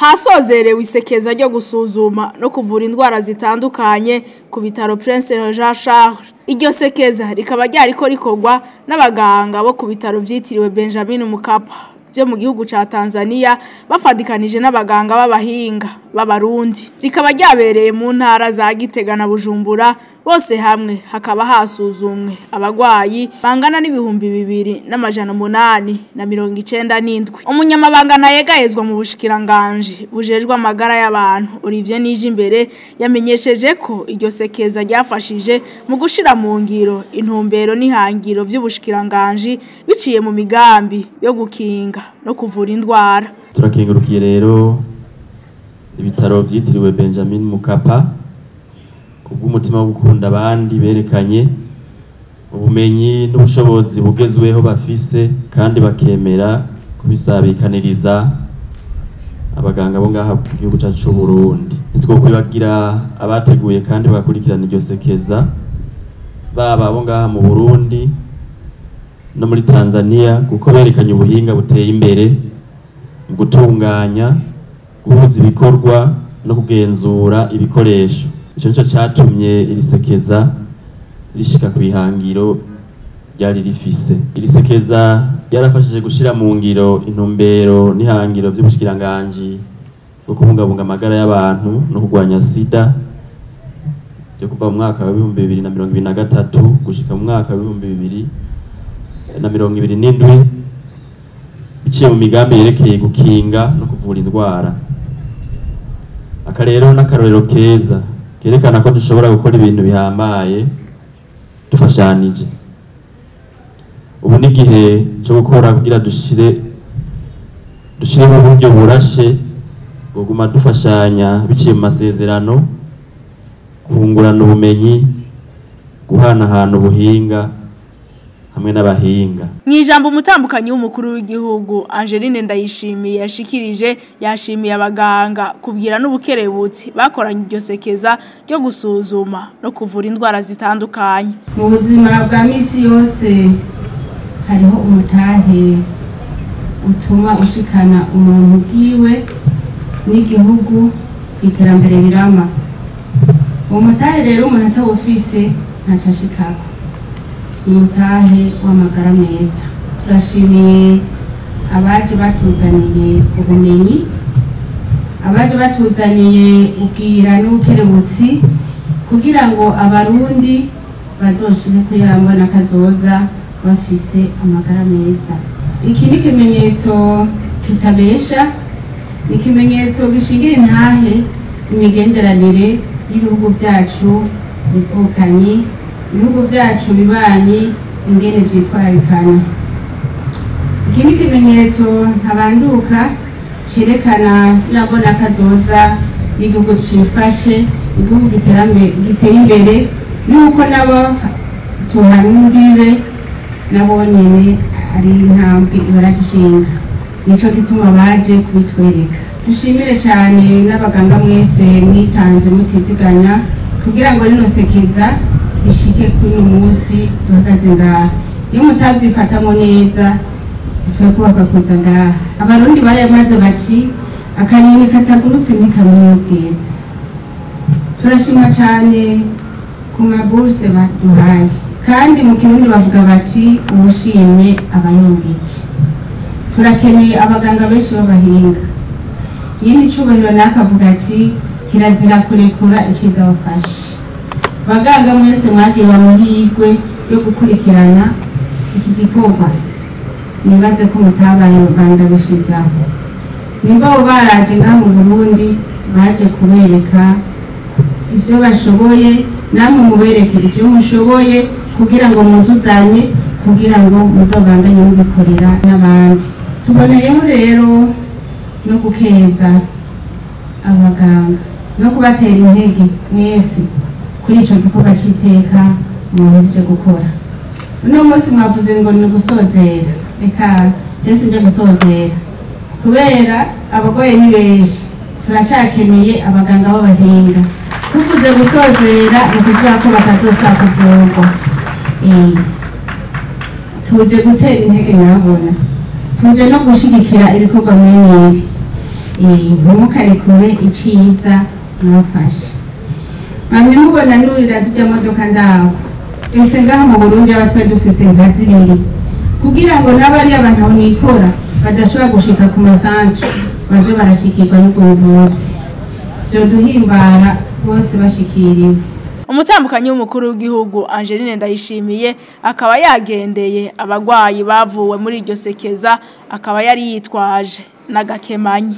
Hasozerewe isekeza ryo gusuzuma no kuvura indwara zitandukanye ku bitaro Prince Jean Charles. Iryo sekeza rikaba ryariko rikorwa n'abaganga bo ku bitaro vyitiriwe Benjamin Mkapa byo mu gihugu ca Tanzania, bafadikanije n'abaganga b'abahinga b'abarundi. Rikaba ryabereye mu ntara za Gitega na Bujumbura. Bose hamwe hakaba hasuzumwe abagwayi bangana n'2897. Umunyamabanga ntayegayezwa mu bushikiranganji bujejwe amagara y'abantu, Olivier Nijimbere, yamenyesheje ko iryo sekeza ryafashije mu gushira mu ngiro intumbero n'ihangiro vy'ubushikiranganji biciye mu migambi yo gukinga no kuvura indwara. Turakengurukiye rero ibitaro vyitiriwe Benjamin Mkapa kubw'umutima wo gukunda abandi berekanye, ubumenyi n'ubushobozi bugezweho bafise, kandi bakemera kubisabikaniriza abaganga bo ngaha mu gihugu cyacu c'u Burundi. Ntitwokwibagira abateguye kandi bagakurikirana iryo sekeza, baba abo ngaha mu Burundi no muri Tanzania, kuko berekanye ubuhinga buteye imbere mu gutunganya, guhuza ibikorwa no kugenzura ibikoresho. Ico nico catumye iri sekeza rishika ku ihangiro ryari rifise. Iri sekeza ryarafashije gushira mu ngiro intumbero n'ihangiro vy'ubushikiranganji bwo kubungabunga amagara y'abantu no kurwanya sida byo kuva mu mwaka wa 2023 gushika mu mwaka wa 2027, biciye mu migambi yerekeye gukinga no kuvura indwara. Aka rero n'akarorero keza kerekana ko dushobora gukora ibintu bihambaye dufashanije. Ubu ni igihe cyo gukora kugira dushireho uburyo burashe bwoguma dufashanya biciye mu masezerano, kungurana ubumenyi, guhanahana ubuhinga hamwe n'abahinga. Mwijambo umutambukanyi w'umukuru w'igihugu Angeline Ndayishimiye yashikirije, yashimiye abaganga kubwira n'ubukerebutsi bakoranye iryo sekeza ryo gusuzuma no kuvura indwara zitandukanye. Mu buzima bwa misi yose hariho umutahe utuma ushikana umuntu bwiwe n'igihugu iterambere rirama. Uwo mutahe rero umuntu atawufise ntaco ashikako. Umutahe w'amagara meza. Turashimiye abaje batuzaniye ubumenyi, abaje batuzaniye ubwira n'ubukerebutsi, kugira ngo abarundi bazoshike kuri ya mbona kazoza bafise amagara meza. Iki ni ikimenyetso kitabesha, ni ikimenyetso gishingira intahe imigenderanire y'ibihugu byacu bivukanye, ibihugu byacu bibanyi, ingene vyitwararikana. Iki ni ikimenyetso ntabanduka cerekana ya mbona kazoza y'igihugu cifashe, igihugu giteye imbere, yuko nabo tuhana imbibe nabo nyene ari intambwe ibaragishinga. Nico gituma baje kubitwereka. Dushimire cane n'abaganga mwese mwitanze mutiziganya kugira ngo rino sekeza rishike kuri uyu munsi duhagaze ngaha. Iyo mutavyifatamwo neza ntitwe kubaka kuza ngaha. Abarundi baramaze bati akanyoni katagurutse ntikamenya ubwiza. Turashima cane ku maburse baduhaye, kandi mu Kirundi bavuga bati uwushimye aba yumvije. Turakeneye abaganga benshi b'abahinga. Nyine icubahiro nakavuga ati kirazira kurekura iciza bafashe. Baganga mwese mwagiwe amahirwe yo gukurikirana iki gikorwa, nibaze ko mutabaye banda bishizaho. Nimba abo baraje ngaha mu Burundi baje kubereka ivyo bashoboye, namwe mubereke ivyo mushoboye kugira ngo muzuzanye, kugira ngo muzobandanye mubikorera n'abandi. Tuboneyeho rero no gukeza abaganga no kubatera intege mwese kuri ico gikorwa c'iteka muhejeje gukora. Uno munsi mwavuze ngo ni gusozera, reka je sinje gusozera kubera abagoye ni benshi, turacakeneye abaganga b'abahinga. Tuvuze gusozera ni ukuvuga ko batazosubira kuvurwa. Tuje gutera intege nyabona, tuje no gushigikira ibikorwa mwene ibi. Ntimukarekure iciza mwafashe. Bamwe mubona nurira zirya modoka ndaho, ese ngaha mu Burundi aba twari dufise nka zibiri, kugira ngo n'abariya bantu nikora badashobora gushika ku masantre baze barashikirwa n'ubwo buvuzi, vyoduhimbara bose bashikiriwe. Umutambukanyi w'umukuru w'igihugu Angeline Ndayishimiye akaba yagendeye abagwayi bavuwe muri iryo sekeza, akaba yari yitwaje n'agakemanyi.